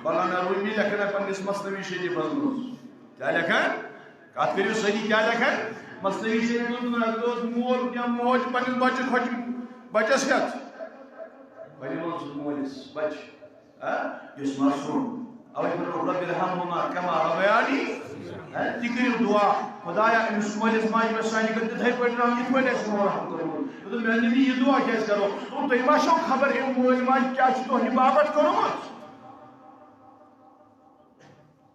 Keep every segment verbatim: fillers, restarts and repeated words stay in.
مولانا رومی لیکھان پننِس مثنوی شریفس منٛز۔ کیٛاہ لیکھان؟ کتھ کٔرِو صحیح، کیٛاہ لیکھان؟ مثنوی شریفس منٛز۔ اگر اوس مول یا موج پننِس بچس، بچس ہٮ۪تھ، پننِس مٲلِس بچہِ، ہا، یُس معصوم۔ اوے فرموو، "رب ارحمهما کما ربیانی"، ہا، تہِ کٔرِو دعا، "خدایا، أمِس مٲلِس ماجہِ گژھِ سانہِ خٲطرٕ تِتھَے پٲٹھۍ رحم، یِتھ پٲٹھۍ اَسہِ تِمو رحم کوٚرمُت۔" دوٚپُن، "میٛانہِ نبی، یہِ دعا کیٛازِ کَرو؟" دوٚپُن، "تُہۍ ما چھو خبر، أمۍ مٲلۍ ماجہِ کیٛاہ چھُ تُہنٛدِ باپتھ کوٚرمُت؟"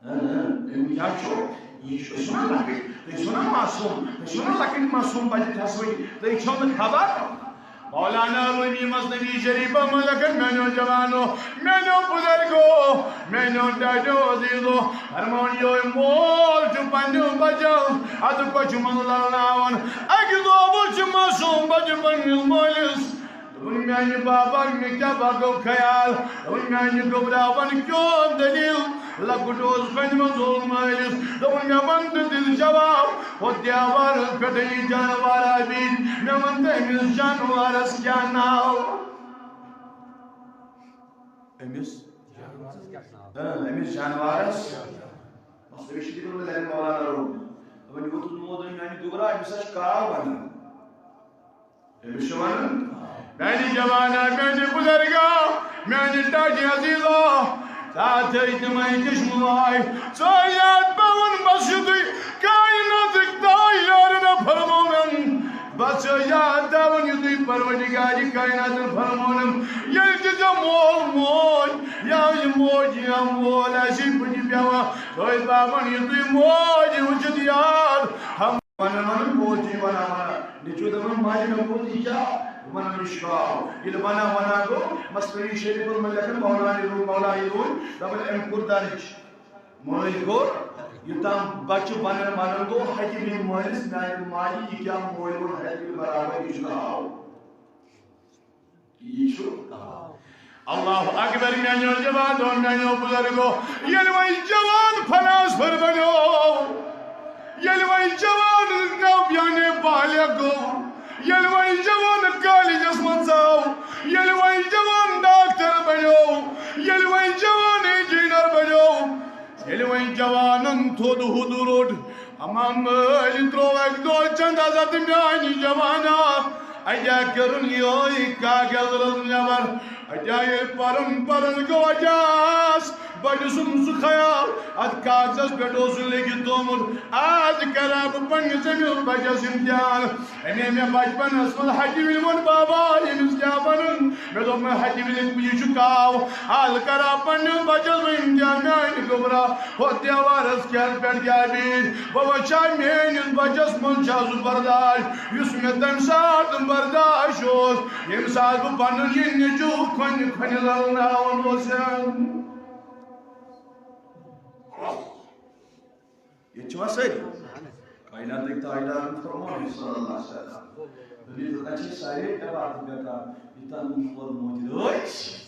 ہاں، ہاں، أمۍ کیٛاہ چھُ؟ یہِ چھُ، أسۍ چھِنا لۄکٕٹۍ، أسۍ چھِنا معصوم، أسۍ چھِنا لۄکٕٹۍ معصوم بچہِ ٹھسوٕنۍ، تُہۍ چھِو نہٕ خبر۔ مولانا رومی مثنوی شریفس منٛز لیکھان، میٛانیو جوانو، میٛانیو بزرگو، میٛانیو ڈاڈیو عزیزو، فرماوان، یہِ مول چھُ پننیو بچو اَتھٕ کۄچھِ منٛز للناوان۔ اَکہِ دۄہ وُچھ معصوم بچہِ پننِس مٲلِس۔ دوٚپُن، "میٛانہِ بابا، مےٚ کیٛاہ بگو خیال؟" دوٚپُن، "میٛانہِ گوٚبرا، وَن کیٛاہ دٔلیٖل؟" لۄکُٹ اوس، کھنہِ منٛز اوس مٲلِس۔ دوٚپُن، "مےٚ وَن تہٕ دِل جواب، ہُتھ دیوارَس پٮ۪ٹھ یہِ جانوارا بیٖٹھ، مےٚ وَن تہٕ أمِس جانوارَس کیٛاہ ناو؟" أمِس؟ اۭں، أمِس جانوارَس؟ مثنوی شریفس منٛز لیکھان مولانا روم۔ دوٚپُن، یوٗت نوٗر میٛانہِ گوٚبرا، أمِس ہا چھِ کاو وَنان۔ أمِس چھِ وَنان، میٛانہِ جوانا، میٛانہِ بُزرگا، میٛانہِ ٹاٹہِ عزیٖزا، ژٕ ہا تھٲے تِمَے چشمہٕ آے، ژٕ ہا یاد پٮ۪وان بس یُتُے کائناتٕکۍ تاج یارن فرمووُن۔ بس یاد تھاوُن یُتُے پروردگارِ کائناتن فرمووُن۔ ییٚلہِ تہِ ژےٚ مول موج یا یہِ موج یا مول آسی بٕتھِ پٮ۪وان، تھٲے تھاوُن یُتُے موج وٕچھِتھ یاد۔ ہم ونان ونان موج جی ونان ونان، نیٚچوٗ دپان، "ماجہِ مےٚ ووٚن یہِ کیٛاہ؟" ونان، "یہِ چھُ کاو۔" ییٚلہِ ونان ونان گوٚو، مثنوی شریفس منٛز لیکھان مولانا روٗم، مولانا روٗم، دپان، أمۍ کوٚر درٕج۔ مٲلۍ کوٚر، یوٚتام بچہٕ ونان ونان گوٚو، ہتہِ بیٚیہِ مٲلِس، میانہِ ماجہِ، یہِ کیٛاہ مٲلۍ ووٚن، ہتہِ بیٚیہِ برابر، یہِ چھُ کاو۔ یہِ چھُ کاو۔ اللہ اکبر، میانیو جوانو، میانیو بزرگو، ییٚلہِ وۄنۍ جوان فناس پھٔر بنیو، ییٚلہِ وۄنۍ جوان نو یعنی بالغ گوٚو، ییٚلہِ وۄنۍ جوان کالجس منٛز ژاو، ییٚلہِ وۄنۍ جوان ڈاکٹر بنیو، ییٚلہِ وۄنۍ جوان انجینئر بنیو، ییٚلہِ وۄنۍ جوانن تھوٚد ہُد روٚٹ، اما مٲلۍ ترٛوو اَکہِ دۄہ چنٛدس اَتھ میٛانہِ جوانا، اَتہِ کٔرٕن یِہوٚے کاغذ رٔژ نٮ۪بر۔ اَتہِ ییٚلہِ پَرُن پَرُن گوٚو، اَتہِ آس بَچہٕ سُنٛد سُہ خیال، اَتھ کاغذس پٮ۪ٹھ اوس سُہ لیکھِتھ تھوٚومُت، "آز کَرٕ ہا بہٕ پنٛنِس أمِس بَچَس اِمتِحان۔" أمۍ مےٚ بچپنس منٛز ہتہِ وِلہِ ووٚن، "بابا، ییٚمِس کیٛاہ وَنُن؟" مےٚ دوٚپ، "مےٚ ہتہِ وِلہِ، یہِ چھُ کاو۔ از کر آو پننِس بچس وۄنۍ امتحان، میانہِ گوٚبرا، ہۄتھ دیوارس کیٛاہ پٮ۪ٹھ کیٛاہ بیٖٹھ؟ بہٕ وٕچھا میٲنِس بچس منٛز چھا سُہ برداش، یُس مےٚ تمہِ ساتہٕ برداش اوس، ییٚمہِ ساتہٕ بہٕ پنُن یہِ نیٚچوٗ کھۄنہِ کھۄنہِ للناوان اوسُم۔" ییٚتہِ چھِ وۄنۍ سٲری۔ کائناتٕکۍ تاجدارن فرموو صلی اللہ علیہ وسلم۔ دوٚپُن، "اَتہِ چھِ سارے عبادت بیکار، یوٚتام نہٕ مول موج رٲچھ۔"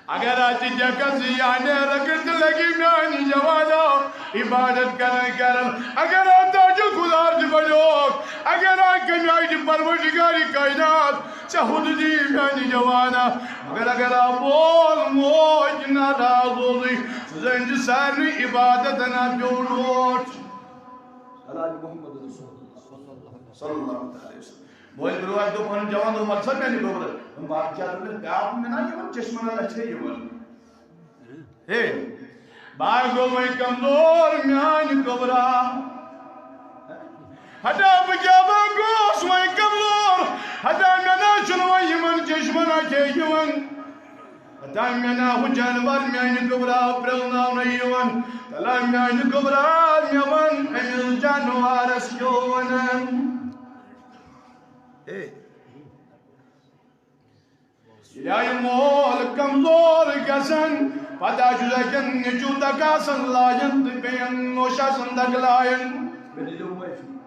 اگر اَتہِ ڈٮ۪کس یا نیرٕ گٔنٛڈ لگی میانہِ جوانا عبادت کران کران، اگر اَتھ تاجُل گُزار تہِ بنیوکھ، اگر اَتھ کمہِ آیہِ تہِ پروردگارِ کائنات ژےٚ ہُتھ دی میانہِ جوانا، مگر اگر آ مول موج ناراض روزُے، سُہ زٲنۍ زِ سارنٕے عبادتن آ پیوٚو ڈوٹھ۔ علاج محمد رسول اللہ صلی اللہ علیہ وسلم۔ مٲلۍ برٛونٛہہ آسہِ دوٚپ پنُن جوان، دوٚپُن، "وَلہٕ سا میانہِ گوٚبرٕ، یِم بادشاہ دوٚپُن، بیٛاکھ مےٚ نا یِوان، چشمہٕ نا لَچھے یِوان۔ ہے، بہٕ ہا گوٚو وۄنۍ کمزور میانہِ گوٚبرا۔ ہتا بہٕ کیٛاہ بہٕ گوس وۄنۍ کمزور، ہتا مےٚ نا چھُنہٕ وۄنۍ یِمن چشمہٕ نا کھے یِوان۔ ہتا مےٚ نا ہُہ جانور میانہِ گوٚبرا پرٛزناونہٕ یِوان۔ تلا میانہِ گوٚبرا، مےٚ وَن أمِس جانوارس کیٛاہ وَنان؟" ہے۔ ییٚلہِ آیہِ مول کمزور گژھان، پتہٕ چھُ لگان نیٚچوٗ دکہٕ آسان لایان تہٕ بیٚین نوٚش آسان دکہٕ لایان۔ مےٚ دِیِو معٲفی۔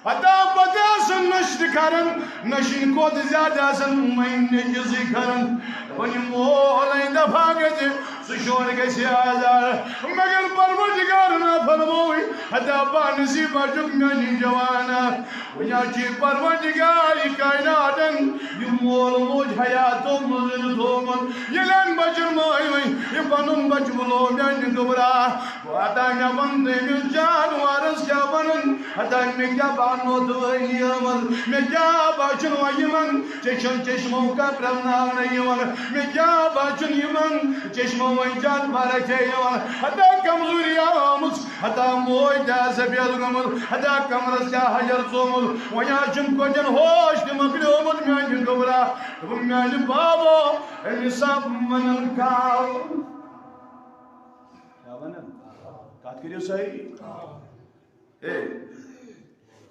پتہٕ، پتہٕ آسان نوٚش تہِ کران، نوٚشہِ کھۄتہٕ زیادٕ آسان وۄنۍ نیٚچوٗ سٕے کران۔ وۄنۍ مول اَکہِ دفعہ گژھِ سُہ شور گژھِ آزاد، مگر پروردگار نہ فرمووُے، ہتا پانسی بچُک میٛانہِ جوانا۔ وۄنۍ حظ چھُ پروردگار یہِ کائناتن، یہِ مول موج حیاتو منٛز زِندٕ تھوٚومُت۔ ییٚلہِ أمۍ بچن مٲنۍ وۄنۍ، یہِ پنُن بچہٕ وُلو میٛانہِ گوٚبرا۔ واتان مےٚ وَن تٔمِس جانوَرَس کیٛاہ وَنَن؟ ہتا مےٚ کیٛاہ بانو تہٕ وٲنی یِمَن؟ مےٚ کیٛاہ باسان وۄنۍ یِمَن؟ چشم چشمو کا پرٛمناونہٕ یِوان۔ مےٚ کیٛاہ باسان یِمَن؟ چشمو وۄنۍ جانوَرَس چھے یِوان۔ ہتا کمزوری آمٕژ، ہتا موج تہِ آسہِ سفید گوٚمُت، ہتا کمرَس کیٛاہ حجر ژومُت۔ وۄنۍ حظ چھُم کۄٹٮ۪ن ہوش تہِ مۄکلیومُت میٛانہِ گوٚبرا۔ دوٚپُن میٛانہِ بابو، أمِس سا وَنَن کاو۔ کیٛاہ وَنَن؟ کَتھ کٔرِو سٲری۔ ہے،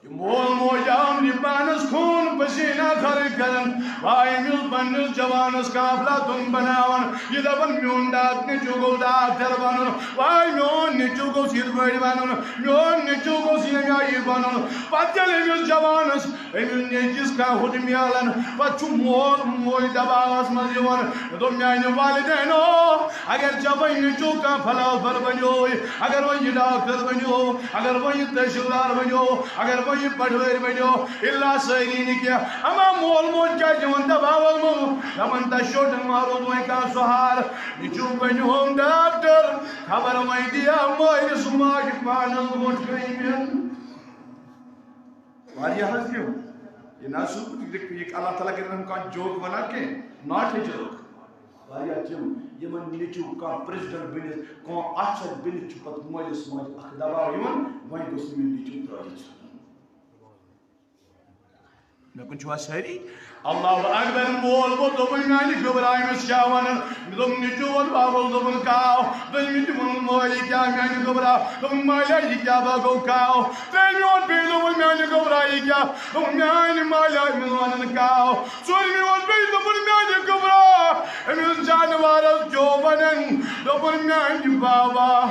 یہِ مول موج آو نہٕ پانَس خوٗن پسیٖنہ خرٕچ کران۔ وای أمِس پنٛنِس جوانَس قافلہ تُن بناوان۔ یہِ دَپان میون ڈاک نیٚچوٗ گوٚژھ ڈاکٹر بَنُن۔ وای میون نیٚچوٗ گوٚژھ یِتھ پٲٹھۍ بَنُن۔ میون نیٚچوٗ گوٚژھ ییٚمہِ آیہِ بَنُن۔ پَتہٕ ییٚلہِ أمِس جوانَس أمِس نیٚچوِس کانٛہہ ہُتھ میلان، پتہٕ چھُ مول موج دباوس منٛز یِوان۔ مےٚ دوٚپ، میانہِ والدینو، اگر ژےٚ وۄنۍ نیٚچو کانٛہہ فلاسفر بنیو، اگر وۄنۍ یہِ ڈاکٹر بنیو، اگر وۄنۍ یہِ تحصیلدار بنیو، اگر وۄنۍ یہِ پٹھوٲرۍ بنیو، الا سٲری نہٕ کینٛہہ۔ اما مول موج کیٛازِ دِوان دباوس منٛز؟ دپان، تۄہہِ چھو نہٕ مارُن وۄنۍ کانٛہہ سہار۔ نیٚچو بنیوم ڈاکٹر، خبر وۄنۍ دِیا مٲلِس ماجہِ پانس برونٛٹھ کٔنۍ۔ واریاہ حظ یِم۔ یہِ نہ حظ چھُ، یہِ، یہِ اللہ تعالیٰ کَرِ نہٕ کانٛہہ joke وَنان کینٛہہ، not a joke۔ واریاہ تِم، یِمَن نیٚچوٗ کانٛہہ president بٔنِتھ، کانٛہہ officer بٔنِتھ چھُ پَتہٕ مٲلِس ماجہِ اَکھ دباو یِوان، وۄنۍ گوٚژھ نہٕ مےٚ نیٚچوٗ ترٛٲوِتھ۔ مےٚ کُن چھِوا سٲری؟ اللہ اکبر، مول ووت، دوٚپُن، میانہِ گوٚبرا أمِس کیٛاہ وَنَن؟ مےٚ دوٚپ، نیٚچوٗ ووت واپس، دوٚپُن، کاو۔ دوٚیمہِ تہِ ووٚنُن، مٲلۍ، یہِ کیٛاہ میانہِ گوٚبرا؟ دوٚپُن، مالیٰ، یہِ کیٛاہ بَگو کاو؟ ترٛیٚیمہِ ووٚن بیٚیہِ، دوٚپُن، میانہِ گوٚبرا، یہِ کیٛاہ؟ دوٚپُن، میانہِ مالیٰ، أمِس وَنَن کاو۔ ژوٗرمہِ ووٚن بیٚیہِ، دوٚپُن، میانہِ گوٚبرا، أمِس جانوارَس کیٛاہ وَنَن؟ دوٚپُن، میانہِ بابا،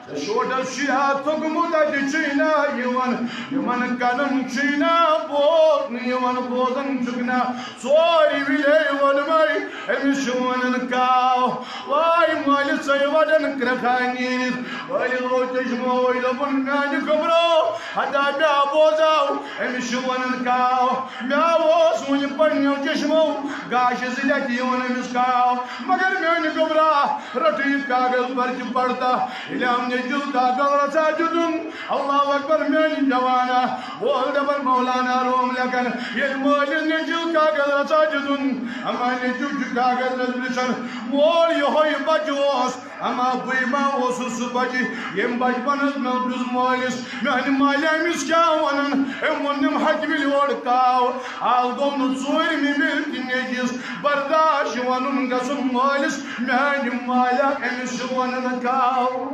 ژےٚ شوٹس چھُ یا تھوٚکمُت، اَتہِ چھُے نا یِوان، یِمن کَنن چھُے نا بوزنہٕ یِوان، بوزان چھُکھ نا۔ ژورِ وِلے ووٚنمَے، أمِس چھُ وَنان کاو۔ واے مٲلِس ژَے وَٹن کرٛکھا نیٖرِتھ۔ وٲلِس گوٚو چشمو وٲے، دوٚپُن، میانہِ گوٚبرو، ہتا مےٚ بوزاو، أمِس چھُ وَنان کاو۔ مےٚ اوس وُنہِ پننیو چشمو گاشہِ زٕ لٹہِ یِوان أمِس کاو، مگر میانہِ گوٚبرا، رٹہٕ یہِ کاغذ پرچہِ پڑتا۔ ییٚلہِ أمۍ نیٚچوِس کاغذ رژھا دیُتُن، اللہ اکبر، میانہِ جوانا، وول دپان مولانا روم لیکھان، ییٚلہِ مٲلِس نیٚچوِس کاغذ رژھا دیُتُن، اما نیٚچو چھُ کاغذ رژھ وٕچھان، مول یِہوٚے بچہٕ اوس، اما بٕے ما اوسُس سُہ بچہٕ، ییٚمۍ بچپنس منٛز پرُژھ مٲلِس، میانہِ مالہِ أمِس کیٛاہ ونان؟ أمۍ ووٚن، نِم ہتہِ وِلہِ اورٕ کاو۔ آز گوٚو نہٕ ژوٗرمہِ وِلہِ تہِ نیٚچوِس برداش وَنُن گژھُن مٲلِس، میانہِ مالہِ أمِس چھُ وَنان کاو۔